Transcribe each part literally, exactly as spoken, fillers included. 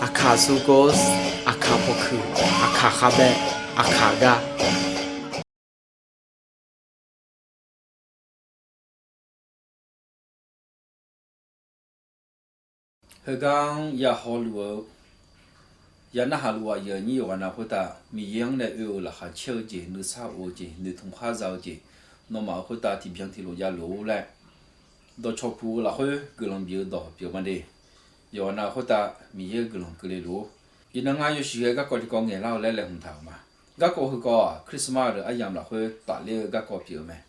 Aqkaq sugos, aqkaq pawkuiq, aqkaq khavbae, aqkaq gar. Heugar-anr ya hawluf-eu, ya narhaq luf aqyuif aqnyir yawqghaq na khoertav Miqyaer-anr nae oe-euq laqkhaq caer-eu jeq, nuisar of-eu jeq, noeqtmq khar za-eu jeq, nawmaf-euq khoertav tiqbyan tiqlof javluf-ur laer dawqcawq puq-eu lafkhoer guiqlanq bif-eu dawq pyeuf ma de. Yawqghaq na khoertav Miqyaer-euq guiqlanq keuvle luf-ur. Iqnan ngar yawshuif ghae garkawv tiqkawv ngaeqlar-eu laer laeqhmq taq-euq ma. Garkawv heukawv-aq, Christmas-euq aryamq lafkhoer tafler-eu garkawv pyeuf-eu mae.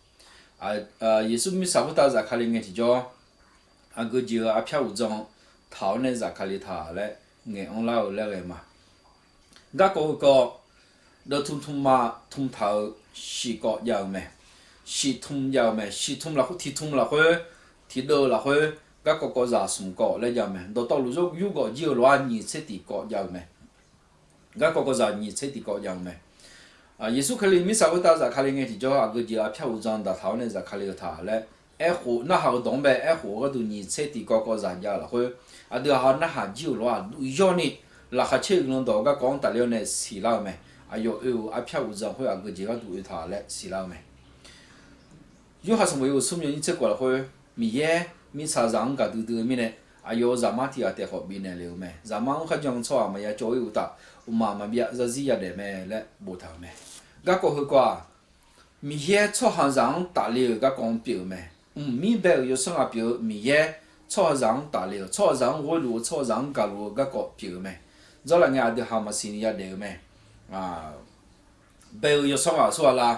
Yeqsur mirtsaq khoertav zafkale ngae tiqjawr, aqgeu jeq-euq arpyar uqdzan taq-awr nae zafkale taq laer ngaeq-anr lar-eu laer ghae ma. Garkawv heukawv, dawqtmq tmqma tmq taq-euq shiq kawv jav-eu mae. Shiq tmq jav-eu mae. Shiq tmq lafkhoer, tiq tmq lafkhoer, tiqdeuv-eu lafkhoer, garkawv kawv zaq smq kawv laer jav-eu mae. Dawqtawvluf yurgawv jir-eu lof-aer nyiq tser tiq kawv jav-eu mae. Garkawv kawv zaq nyiq tser tiq kawv jav-eu mae. Yeqsur Kali mirtsaq khoertav zafkale ngae tiqjawr, aqgeu jeq arpyar uqdzan daqtaq-awr nae zafkale-eu taq laer, aerkhof narhaq-eu dawq-anr bae aerkhof-eu gharduq nyiq tser tiq kawv kawv zaq jav-eu lafkhoer, aqdui ha narhaq jir-euq lof-aer duq yawr ni laqkhaq caer-eu guiqlanq dawq-eu garkawv-anr tafler-awr nae siqlar-eu mae. Aqyawf oe-euq arpyar uqdzan khoer aqgeu jeq gharduq oe taq laer siqlar-eu mae. Yorhaq sanqbof yawhuiq smr yawnyir tser khof lafkhoer, Miqyaer mirtsaqzaq-anr gaqdui dui-eu mirnae, aqyawf-euq zaqmar tiq ghaq taef khawf bifnaeq le-euq mae. Zaqmar-anr kharjan-eu tsawrhaq maqya cawv-ir uqtaf, mqmaq maqbyav zarzir yadaef mae laer boftaq-euq mae. Garkawv heukawv-aq, Miqyaer tsawrhaqzaq-anr tafle-euq garkawv-anr pyeuf-eu mae. Mqmir bae-euq yawsanr ghaq pyeuf-eu Miqyaer tsawrhaqzaq-anr tafle-euq, tsawrhaqzaq-anr ghoeluf-eu, tsawrhaqzaq-anr gaqluf-eu garkawv pyeuf-eu mae. Dzawrlaf ngae aqdui ha maqsiq ni yadaef-eu mae. Bae-eu yawsanr ghaq aqsur ghaq la,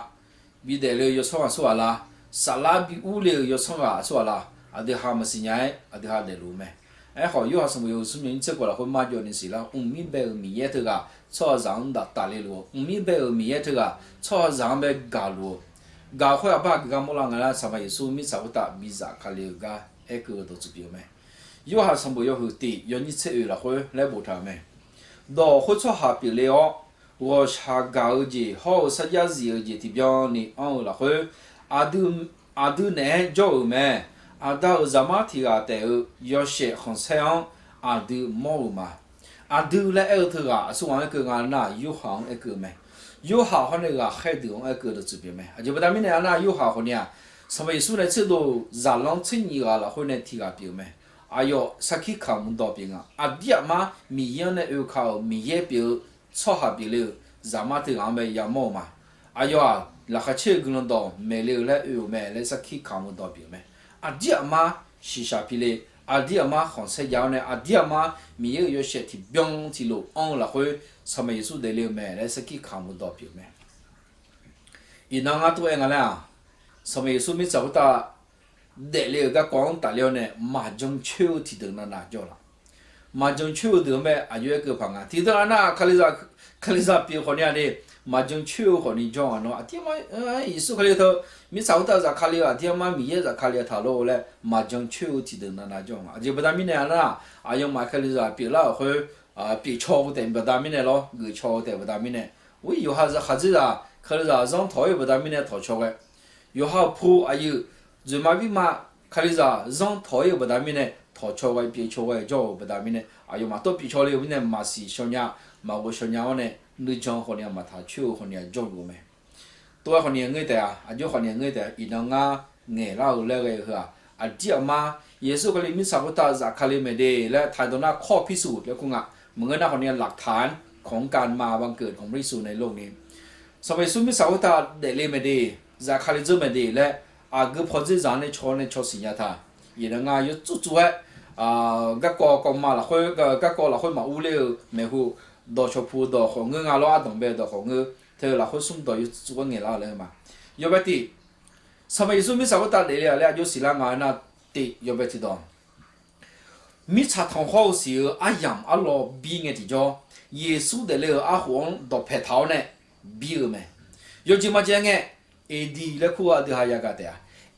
bidaef le-eu yawsanr ghaq aqsur ghaq la, saflar bi urle-eu yawsanr ghaq aqsur ghaq la, aqdui ha maqsiq nya-aer aqdui ha daefluf-eu mae. Aerkhawf, Yorhaq sanqbof yawhuiq smr yawnyir tser khof lafkhoer marjawv ni siqlar, mqmir bae-euq Miqyaer teughaq tsawrhaqzaq-anr daftaf le luf-eu, mqmir bae-euq Miqyaer teughaq tsawrhaqzaq-anr bae gaqluf-eu, gaq khoer aqbar aqgeu gar mawrlar nga laer, Sanqpaq Yeqsur mirtsaq khoertav bizaf kale-eu gar aerkeuv-eu dawqtsuif pyeuf-eu mae. Yorhaq sanqbof yawhuiq tiq yawnyir tser oeq lafkhoer laer boftaq-euq mae. Dawq khoer tsawrhaq pyeufle-awr, ghawqshaq gaq-eu jeq hawr-eu sarjax zif-eu jeq tiqbyan ni anr-eu lafkhoer, aqdui naeq-aer jawr-euq mae. Aqda-euq zaqmar tiq ghaq taef-eu yawshaef khanqsaer-anr aqdui mawr-euq ma. Aqdui laer aer-eu teughaq aqsur ghaq-anr aerkeuv nga nar, Yorhaq-anr aerkeuv-eu mae. Yorhaq hawr nae ghaqkhaer deuq-anr aerkeuv-eu dawqtsuif pyeuf mae. Aqjeq baqda mirnae aernar, Yorhaq khawf ni-aq, Sanqpaq Yeqsur nae tserdov zaqlanr tser nyiq ghaq lafkhoer nae tiq ghaq pyeuf-eu mae. Aqyawf sarkir kaq mqdawq pyeuf nga. Aqdir aqmar Miqyaer-anr nae oeka-euq Miqyaer pyeuf-eu tsawrhaq pyeufle-euq zaqmar teughaq-anr bae yamawr-eu ma. Aqyawf-aq, laqkhaq caer-eu guiqlanq dawq maeqle-eu laer oe-euq mae laer sarkir kaq mqdawq pyeuf-eu mae. Aqdir aqmar shiqshaq pile, aqdir aqmar khanqsaer jav-awr nae, aqdir aqmar Miqyaer-euq yawshaef tiqbyan tiqlof anr-eu lafkhoer Sanqpaq Yeqsur daefle-eu mae laer sarkir kaq mqdawq pyeuf-eu mae. Iqnan ngar tov-aer nga laer-aq, Sanqpaq Yeqsur mirtsaq khoertav daefle-euq garkawv-anr tafler-awr nae maqjan coer-eu tiqdeuq navnav jawr laf. Maqjan coer-eu deuq-anr bae aqjox-aer keuv paq nga. Tiqdeuq-aq nar, Kalizaq pyeuf khawf ni-a de, maqjan coer-eu khawf ni jawr nga nawr. Aqdir aqmar Yeqsur Kali teu mirtsaq khoertav zafkale-eu, aqdir aqmar Miqyaer zafkale-eu taq lor laer maqjan coer-eu tiqdeuq navnav jawr nga. Aqjeq baqda mirnae nar, aqyawfmaf Kalizaq pyeuflar-euq khoer, pyeufcaw-eu taef baqda mirnae lor, geufcaw-eu taef baqda mirnae, or yawqha zaqkhaq dzerzaq Kalizaq zanr tawq-ir-euq baqda mirnae tawqcaw ghae, yawqha-euq pu aqyuif dzoeqma birma Kalizaq zanr tawq-ir-euq baqda mirnae tawqcaw ghae pyeufcaw ghae jawr-euq baqda mirnae, aqyawfmaf tawr pyeufcaw le-eu mirnae maqsiq shaw nya, maqghov shaw nya-awr nae, nuijan khawf ni-aq maqtaq coer-eu khawf ni-aq jawrluf-eu mae. Tov-aer khawf ni-aq ngeur taef-a, aqjox khawf ni-aq ngeur taef-a. Iqnan ngar ngaeqlar-eu laer ghae-eu heu-aq, aqdir aqmar Yeqsur Kali mirtsaq khoertav zafkale maeq de laer taqdawq nar ข้อพิสูจน์ laer kur nga. Maqngeur nar khawf ni-aq หลักฐานของการมาบังเกิดของพระเยซูในโลกนี้ Sanqpaq Yeqsur mirtsaq khoertav daefle maeq de, zafkale dzeur maeq de laer aqgeu pawdzer zaq-anr nae caw nae caw siq nya taq. Iqnan ngar yawtsuf tsuf-aer garkawv kawv ma lafkhoer, garkawv lafkhoer maqur ler-eu maeqhu, dawqcawq pu-eu dawq khawf ngeur nga lawr, ardanq bae-eu dawq khawf ngeur, teu lafkhoer smr dawq yawtsuf tsuf-aer ngaeqlar-eu laer ma. Yawbae tiq, Sanqpaq Yeqsur mirtsaq khoertav daefle-a laer aqjox siqlar nga aernar, tiq yawbae tiq dawq, mirtsaq tanqkhawr-eu siq-eu aryamq arlawr bir ngae tiqjawr, Yeqsur daefle-euq arkhof-anr dawqpae taq-awr nae bir-eu mae. Yawjeq majeq ngae, AD laer kur-eu aqdui ha yagaq taef-a.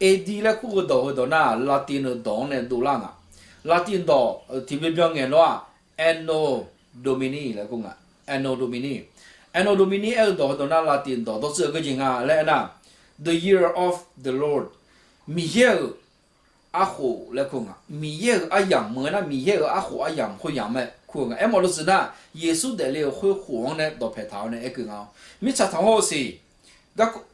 AD laer kur-eu dawq heudawq nar, Latin-euq dawq-anr nae dovlar nga. Latin dawq tiqbyan byan ngaeq nawr-aq, Anno Domini laer kur nga. Anno Domini, Anno Domini aer-eu dawq heudawq nar, Latin dawq dawrtsuif-eu geujeq nga laer aernar, the year of the Lord, Miqyaer-euq arkhof laer kur nga. Miqyaer-euq aryamq meuq-aer nar, Miqyaer-euq arkhof aryamq khoeryamq-aer kur-eu nga. Aermawf dawqtsuif nar, Yeqsur daefle-euq khoer khof-anr nae dawqpaeq taq-awr nae aerkeuv nga-awr, mirtsaq tanqkhawr-eu siq,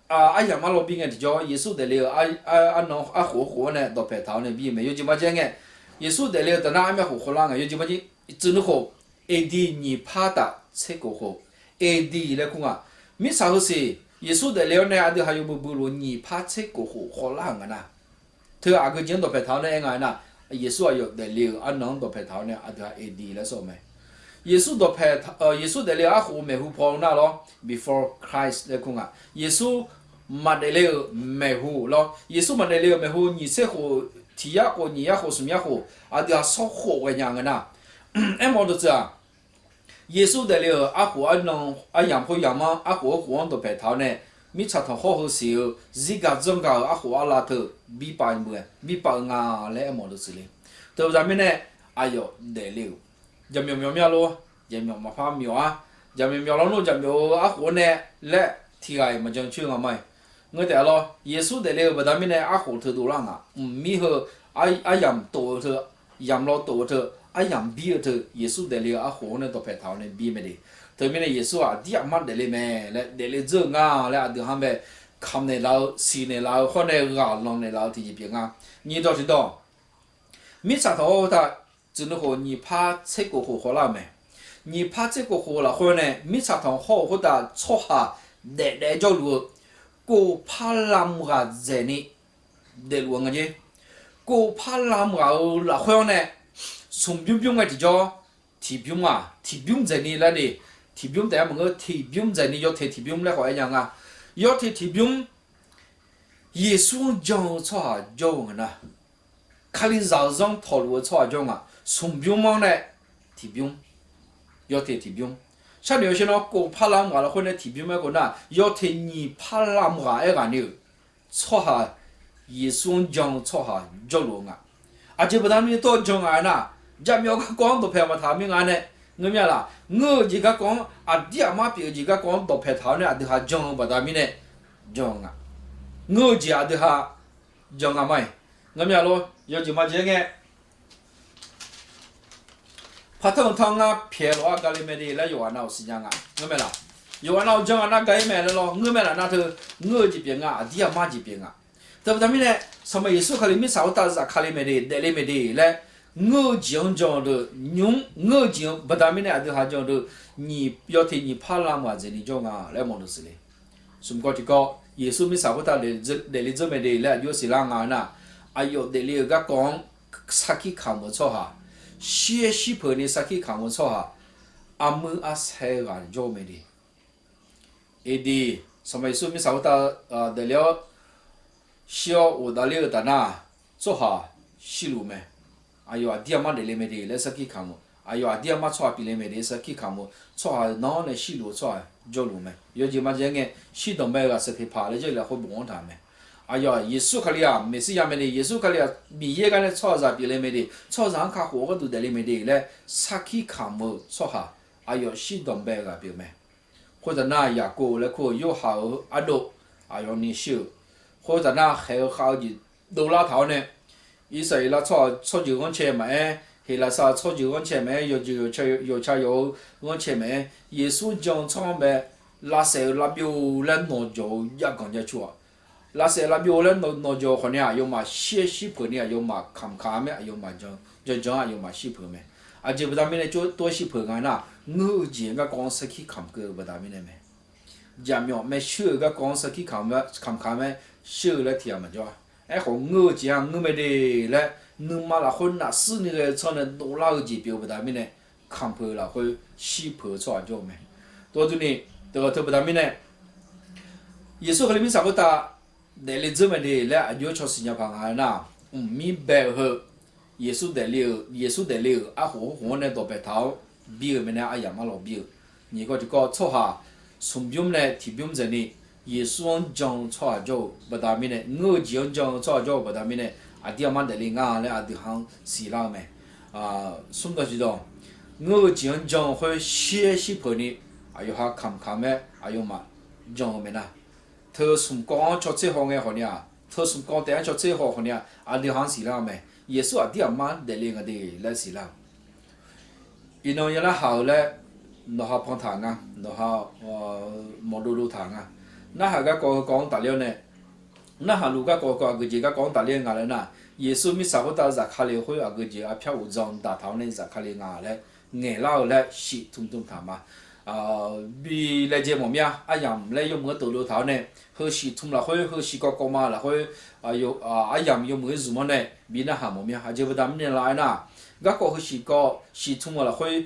aryamq arlawr bir ngae tiqjawr, Yeqsur daefle-euq arnan arkhof khof-anr nae dawqpaeq taq-awr nae bir-eu mae. Yawjeq marjaer ngae, Yeqsur daefle-eu taf nar armyav khof khawlar nga. Yawjeq marjaer, tsuif nuikhof, A D nyiq par taf tser kof khof, A D laer kur nga. Mirtsaq heu siq, Yeqsur daefle-awr nae aqdui ha yawbui bui luf nyiq par tser kof khof khawlar-euq nga nar, teu aqgeu jeq-anr dawqpaeq taq-awr nae aer nga aernar, Yeqsur aqyawf daefle-euq arnan-anr dawqpaeq taq-awr nae aqdui ha A D laer sawr-eu mae. Yeqsur dawqpaeq, Yeqsur daefle-euq arkhof maeqhu paw nar lawr, before Christ laer kur nga. Yeqsur maqdaefle-euq maeqhu lawr, Yeqsur maqdaefle-euq maeqhu nyiq tser khof, tiq yar khof, nyiq yar khof, smq yar khof, aqdui ha sawr khof ghae nya nga nar, aermawf dawqtsuif-aq, Yeqsur daefle-euq arkhof arnan aryamq khoeryamq-anr, arkhof arkhof-anr dawqpaeq taq-awr nae, mirtsaq tanqkhawr heu siq-eu zirgaq dzanrgaq-euq arkhof arlav teu birpav-eu, birpav-eu nga laer aermawf dawqtsuif le. Teu baqda mirnae, aqyawf daefle-euq jaqmyawf myawf mya lor, jaqmyawf maqpar myawf-ar, jaqmyawf myawf lawr nar jaqmyawf-eu arkhof-anr nae laer tiq ghaq-iq maqjan coer nga ma-iq. Ngeur taef-a lawr, Yeqsur daefle-euq baqda mirnae arkhof teu dovlar nga. Mqmir heu aryamq tof-eu teu, yamq law tof-eu teu, aryamq bir-eu teu, Yeqsur daefle-euq arkhof-anr nae dawqpaeq taq-awr nae bir mae de. Teumirnae Yeqsur-aq aqdir aqmar daefle mae laer, daefle dzeur-eu nga laer aqdui ha-anr bae kamq naeqlaf-eu, siqnaeq laf-eu, hawr nae ghaq lanq naeqlaf-eu tiqjeq pyeuf nga. Nyiq dawq tiq dawq, mirtsaq tanqkhawr khoertav tsuif nuikhof nyiq par tser kof khof khawlar-euq mae. Nyiq par tser kof khof lafkhoer nae mirtsaq tanqkhawr-euq khoertav tsawrhaq daefdaef jawrluf-eu, kov par lam ghaq dzaeqni daefluf-eu nga jer. Kov par lam ghaq-euq lafkhoer-anr nae smq bymr bymr ngae tiqjawr, tiqbymr-aq, tiqbymr dzaeqni laer de, tiqbymr taef-aer maqngeur, tiqbymr dzaeqni yawteq tiqbymr laer khawf aer nya nga. Yawteq tiqbymr, Yeqsur-anr jan-eu tsawrhaq jawr-eu nga nar, Kalizaq-euq zanr tawqluf-eu tsawrhaq jawr nga. Smq bymr-anr nae tiqbymr, yawteq tiqbymr. Sharnoeq-eu sher nawr, kov par lam ghaq lafkhoer nae tiqbymr-aer kov nar, yawteq nyiq par lam ghaq-aer ghaq ni-euq tsawrhaq, Yeqsur-anr jan-eu tsawrhaq jawrluf-eu nga. Aqjeq baqda mirnae tawr jan nga aernar, jaqmyawf garkawv-anr dawqpaeq maqtaq mir nga nae, ngeur mir-a laf, ngeur-eu jeq garkawv-anr, aqdir aqmar pyeuf-eu jeq garkawv-anr dawqpaeq taq-awr nae aqdui ha jan-eu baqda mirnae jan-eu nga. Ngeur-eu jeq aqdui ha jan nga ma-iq. Ngeur mir-a lor, yawjeq majeq-aer ngae, Par tanr-eu tanr ngar pyaeq lof-aer gale mae de laer yawqghaq nav-euq siqnya nga. Ngeur mae laf? Yawqghaq nav-euq jan ghaq nar gaq-ir mae laer lawr, ngeur mae laf nar teu, ngeur-eu jeq pyeuf nga, aqdir aqmar jeq pyeuf nga. Teubaqda mirnae, Sanqpaq Yeqsur Kali mirtsaq khoertav zafkale mae de, daefle mae de laer ngeur-eu jeq-anr jan-eu deuq nymr, ngeur-eu jeq-anr baqda mirnae aqdui ha jan-eu deuq, nyiq, yawteq nyiq par lam ghaq dzaeqni jawr nga laer mawf deuq siqle. Smq kawv tiqkawv, Yeqsur mirtsaq khoertav daefle dzeur mae de laer aqjox siqlar nga nar, aqyawf daefle-euq garkawv-anr sarkir kamq-eu tsawrhaq, shir-aer shir peuq ni sarkir kamq-eu tsawrhaq, armuir arsaer ghaq jawr-eu mae de. Aqdui, Sanqpaq Yeqsur mirtsaq khoertav daefle-awr shir-awr ghofdav ler-eu taf nar, tsawrhaq shirluf mae. Aqyawf aqdir aqmar daefle mae de laer sarkir kamq-eu, aqyawf aqdir aqmar tsawrhaq pyeufle mae de sarkir kamq-eu tsawrhaq nan-anr nae shirluf-eu tsawrhaq jawrluf mae. Yawjeq majeq-aer ngae, shirdanq bae-eu ghaq saeqteq paq laer Jarlif lafkhoer bofanr taq-euq mae. Aqyawf Yeqsur Kali-aq Meqsirya mae de, Yeqsur Kali-aq Miqyaer gar nae tsawrhaqzaq pyeufle mae de, tsawrhaqzaq-anr kakhof-eu gharduq daefle mae de laer sarkir kamq-eu tsawrhaq, aqyawf shirdanq bae-eu ghaq pyeuf mae. Khoertav nar, Yaqkov laer kur-eu Yorhaq-euq ardov aqyawfni shir-euq, khoertav nar khaeq-eu khav-eu jeq dovlar taq-awr nae, Irsaqleqlav tsawrhaq tsawrjeuq ghanrcae maqaer, Heqlaqsar tsawrjeuq ghanrcae maqaer, yawqjeuq yawqca yawq-eu ghanrcae maqaer, Yeqsur jan-eu tsawrganr bae, lavsaef-euq lavbyov laer nawqjawq-eu jav ganq jav cur-aq, lavsaef lavbyov laer nawqjawq khawf ni aqyawfmaf shir-aer shir peuq ni aqyawfmaf kamq kamq-a mae, aqyawfmaf jan jan-anr aqyawfmaf shir peuq mae. Aqjeq baqda mirnae tov-aer shir peuq nga nar, ngeur-eu jeq-anr garkawv-anr sarkir kamq keuv-eu baqda mirnae mae. Jaqmyawf maershuir-euq garkawv-anr sarkir kamq kamq-a mae, shir-eu laer tiqghaq maqjawr-a. Aerkhawf ngeur-eu jeq-anr ngeur mae de laer, nuima lafkhoer nafsir ni ghae-eu tsanr nae dovlar-eu jeq pyeuf-eu baqda mirnae, kamq peuq-eu lafkhoer shir peuq-eu tsawrhaq jawr-eu mae. Tov durni, deuq teu baqda mirnae, Yeqsur Kali mirtsaq khoertav daefle dzeur mae de laer aqjox cawq siqnya paq nga nar, mqmir bae-eu heu, Yeqsur daefle-euq, Yeqsur daefle-euq arkhof khoerkhof-anr nae dawqpaeq taq-awr bir-eu mae nae aryamq arlawr bir-eu. Nyiq kawv tiqkawv tsawrhaq, smq bymr nae tiq bymr dzaeqni, Yeqsur-anr jan-eu tsawrhaq jawr-eu baqda mirnae, ngeur-eu jeq-anr jan-eu tsawrhaq jawr-eu baqda mirnae, aqdir aqmar daefle nga laer aqdui ha-anr siqlar-eu mae. Smr dawq tiq dawq, ngeur-eu jeq-anr jan-eu khoer shir-aer shir peuq ni, aqyawf ha kamq kamq-aer aqyawfmaf jan-eu mae nar, teu smq kawv-anr cawtser haw ngae khawf ni-aq, Teu smq kawv taef-aer cawtser haw khawf ni-a, aqdui ha-anr siqlar-eu mae. Yeqsur aqdir aqmar daefle nga de laer siqlar-eu. Iqnan yalar haq-euq laer, nawqha pantaq nga, nawqha mawqdov dov taq nga. Narhaq garkawv heukawv-anr tafler-awr nae, narhaq luf garkawv heukawv aqgeujeq garkawv-anr tafler nga laer nar, Yeqsur mirtsaq khoertav zafkale khoer aqgeujeq arpyar uqdzan daqtaq-awr nae zafkale nga laer ngaeqlar-eu laer shiq tmtm taq ma. Bi laejae mawf mir-a, aryamq laer yawmuiq-aer tov dov taq-awr nae, heu shiq tmq lafkhoer, heu shiq kawv kawv ma lafkhoer, aryamq yawmuiq-aer zmq-awr nae bi narhaq mawf mir-a. Aqjeq baqda mirnae la aernar, garkawv heu shiq kawv shiq tmq-eu lafkhoer,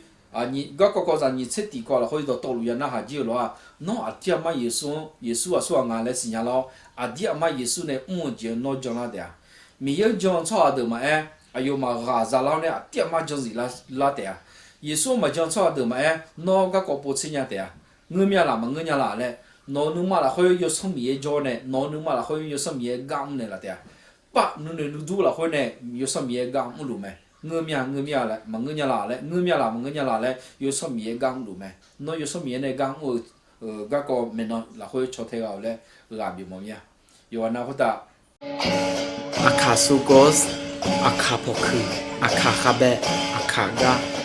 garkawv kawv zaq nyiq tser tiq kawv lafkhoer dawqtawvluf ya narhaq jir-eu lof-aq, nawr aqdir aqmar Yeqsur-anr, Yeqsur aqsurghaq nga laer siqnya lar-awr, aqdir aqmar Yeqsur nae mr-eu jeq-anr nawr janlar taef-a. Miqyaer-anr jan-eu tsawrhaq deuq maqaer, aqyawfmaf ghaq zalar-awr nae aqdir aqmar jan zif lar taef-a. Yeqsur-anr maqjan tsawrhaq deuq maqaer, nawr garkawv povtser nya taef-a. Ngeur mir-a laf maqngeur nya laf laer, nawq-eu nuima lafkhoer Yawsanr Miqyaer jawr nae, nawq-eu nuima lafkhoer Yawsanr Miqyaer gar mrnaeq laf taef-a. Pav nuinoeq nuidur lafkhoer nae Yawsanr Miqyaer gar mrluf mae. Ngeur mir-a, ngeur mir-a laer maqngeur nya laf laer, ngeur mir-a laf maqngeur nya laf laer Yawsanr Miqyaer gar mrluf mae. Nawr Yawsanr Miqyaer nae gar mr-eu garkawv maeqnan lafkhoer caw tae gha-awq laer ghaq bif mawf mir-a. Yawqghaq nav khoertav Aqkaq sogawr, aqkaq pawqkuiq, aqkaq khavbae, aqkaq gar.